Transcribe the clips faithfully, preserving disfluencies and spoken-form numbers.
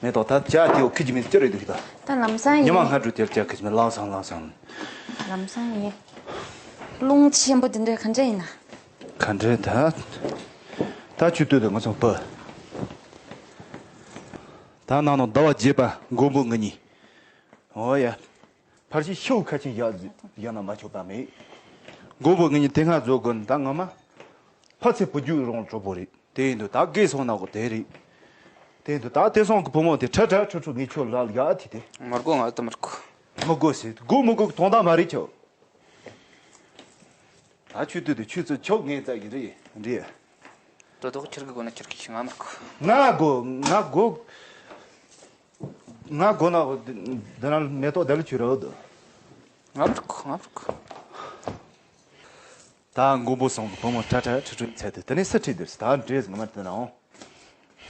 མེ་ཏོག་ད་ཇ་དེའོ་ཁི་ཅི་མི་ཅི་རེད་འདུག་ད། ད་ལམ་སང་ཉི་མ་ཡིན། སྔ་དྲོ་དེར་ཇ་ཁི་ཅི་མི་ལངས་སང་ལངས་སང་། ལམ་སང་ཡིན། རླུང་ཆེན་པོ་དེ་འདྲ་ག་འདྲ་ཡིན་ན། ག་འདྲ་ད། ད་ཆུ་སྟོད་དུ་ང་ཚོ་བུ། ད་ནང་ནང་ཟླ་བ་བརྒྱད་པ་མགོན་པོ་ང་གཉིས། ཨོ་ཡ། ཕར་ཕྱིན་ཤུགས་ཁ་ཆེན་ཡག་ཡང་ན་མ་ཆོག་པ་མེད། མགོན་པོ་ང་གཉིས་དེ་སྔ་བཟོ་དགོས་ད་ངོ་མ། ཕ་ཚེ་བུ་རྒྱུད་རོང་གྲོགས་པོ་རེད། དེ་ཡིན་དུས་ད་རྒས་སོང་ན་གོ་དེ་རེད། དེ་ཡིན་དུས་ད་དེ་སོང་གི་བུ་མོ་དེ་ཁྲ་ཁྲ་ཁྲུ་ཁྲུ་ངས་ཁྱོད་ལ་ཡག་དེ་དེ། མི་དགོས། ང་ད་མི་དགོས། མི་དགོས་ཟེར་དགོས་མི་དགོས་གི་དོན་དག་མ་རེད་ཁྱོད། ད་ཆུ་དུས་དུ་ཆུ་ཚོད་ཆོག་ངས་ཙག་གི་རེད་རེད། དོ་དོག་ཁྱེར་གི་དགོས་ན་ཁྱེར་གི་ཤི། ང་མི་དགོས། ང་དགོས། ང་དགོས། ང་དགོས་ན་འདི་ན་མེ་ཏོག་དེ་ལ་ཆུ་རེད་འདུག་ང་མི་དགོས། ང་མི་དགོས། ད་མགོན་པོ་སང་གི་བུ་མོ་ཁྲ་ཁྲ་ཁྲི་ཁྲི་ཚད་དེ་དེ་ནས་སུ་ཁྲིད་འདིར་ད་འདྲེས་ང་མ་དེ་ན་འོང་།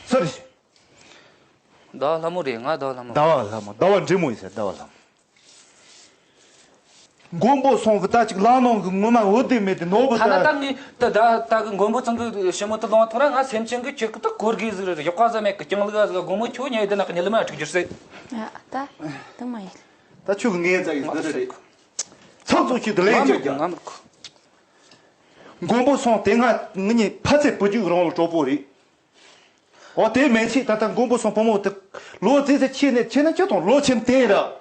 སུ་རེད། ཟླ་བ་ལྷ་མོ་རེད། ང་ཟླ་བ་ལྷ་མོ། ཟླ་བ་ལྷ་མོ། ཟླ་བ་འདྲེ་མོ་ཡིན་ཟེར། ཟླ་བ་ལྷ་མོ། མགོན་པོ་སོང་གི་ད་ཅིག་ལང་ནང་གི་ངོ་མ་འོ་དེ་མེད་དེ་ནོར་བུ་ཐ་ན་ད་ད་ངས་ད་ད་ད་གི་མགོན་པོ་ཚང་གི་ཞི་མོ་དུ་ལོང་ཐོ་ར་ང་སེམས་ཅན་གི་ཁྱེད་ཀི་ད་གོར་གི་ཟིག་རེད། ཡག་པ་ཟ་མེད་གི་རྐྱང་ལུག་ཟ་གི་མགོན་པོ་ཁྱོད་ཉལ་དེ་ནག་གི་ཉལ་མ་ཁྲིག་རྒྱུ་སྲིད། ཨ་ད་དུང་མ་ཡིན། ད་ཆུ་གི་ངའི་རྩ་ཡི་འདི་རེད། ཚགས་ཚུགས་ཤིག་ཏུ་ལེན་ང་ཅོ་རྒྱ། ང་མི་དགོས། མགོན་པོ་སོང་དེ་ང་ངི་ཉིད་ཕ་ཚེ་བུ་རྒྱུད་རང་ལ་གྲོགས་པོ་རེད། འོ་དེ་མེད་ཆེད་ད་ལྟ་མགོན་པོ་སོང་བུ་མོ་དེ་ལོ་ཙི་ཙི་ཆེ་ནས་ཆེ་ན་ཆེ་དང་ལོ་ཆེན་བསྟན་ར།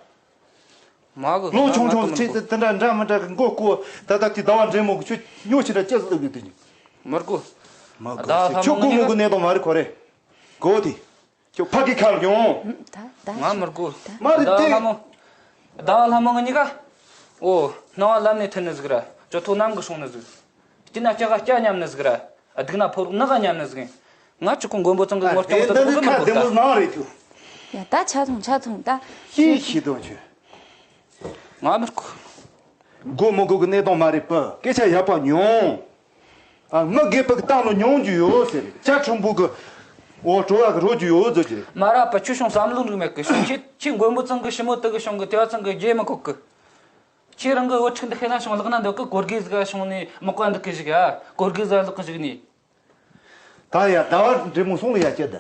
མ་གི་ལོ་ཆུང་ཆུང་ང་ཆེ་ཙི་དེ་འདྲ་འདྲ་མི་འདྲ་གི་མགོ་སྐོ་ད་ལྟ་དེ་ཟླ་བ་འདྲེ་མོ་གི་ཆུ་སྨྱོ་ཆེ་འདྲ་ཅི་ཟིག་གི་དེ་ཉིད། མི་དགོས། མ་ད་གོ་ལྷ་ཆུ་མོ་ཀུ་མོ་གི་གནས་དང་མ་རེད་ཁོ་རེ། གོ་དེ། ཁྱོད་ཕ་གི་ཁ་ལ་ཡོང་། ད་ད་ང་མི་དགོས། མ་རེད་ད་དེ། ལྷ་མོ། ད་ལྷ་མོ་ང་གཉིས་ཀ་འོ། སྣང་བ་ལམ་ནས་ཐོན་ནི་ཟིག་ར། ཅོ་ཐོ་གནམ་གི་སྲུང་ནི་ཟིག་སྐྱིད་ན་སྐྱ་ག་སྐྱ་མཉམ་ནི་ཟིག་ར། སྡུག་ན་ཕོ་རོག་ནག་ག་མཉམ་ནི་ཟིག་ང་ཅི་གོ་མགོན་པོ་ཚང་གི་ངོ་སྐྱོང་དུ་ཨེ་ད་འདི་ཁ་བདེ་མོ་ནང་རེད་ཁྱོད། ཡ་ད་ཆ་ཚང་ཆ་ཚང་ད། ཤི་ཤི་དོན་ཆོས། ང་མི་དགོས། མགོ་མི་མགོ་གི་གནས་སྟངས་མ་རེད་པ། སྐད་ཆ་ཡག་པ་ཉོང་། ཨ་མི་རྒས་པ་གི་སྟངས་ལ་ཉོང་རྒྱུ་ཡོད་ཟེར། བྱ་ཁྲིམས་པོ་གི་འོ་གྲོ་བ་གི་རོ་རྒྱུ་ཡོད་ཟེར་གྱི། མ་ར་པ་ཁྱོད་བྱུང་བསམ་བློ་འགྲིག་མེད་གི་བྱུང་། ཁྱེད་ཁྱེད་མགོན་པོ་ཚང་གི་ཞི་མོ་དུ་གི་བྱུང་གི་དེ་བ་ཚང་གི་རྒྱས་མི་གོ་གི། ཁྱེད་རང་གི་བུ་ཕྲུག་འདི་ཁེ་ན་བྱུང་ལག་ན་འདོད་གི་གོར་གེ་ཟིག་བྱུང་ནས་མག་པ་འདུག་གི་ཞིག་ཡ། གོར་གེ་ཟ་ལག་གི་ཞིག་ནས། ད་ཡ་ཟླ་བ་འདྲེ་མོ་སོང་ལ་ཡ་ཅི་ད།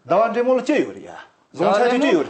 ཟླ་བ་འདྲེ་མོ་ལ་ཅི་ཡོད་རེད་ཡ། བཟང་ཆ་ཅི་ཅི་ཡོད་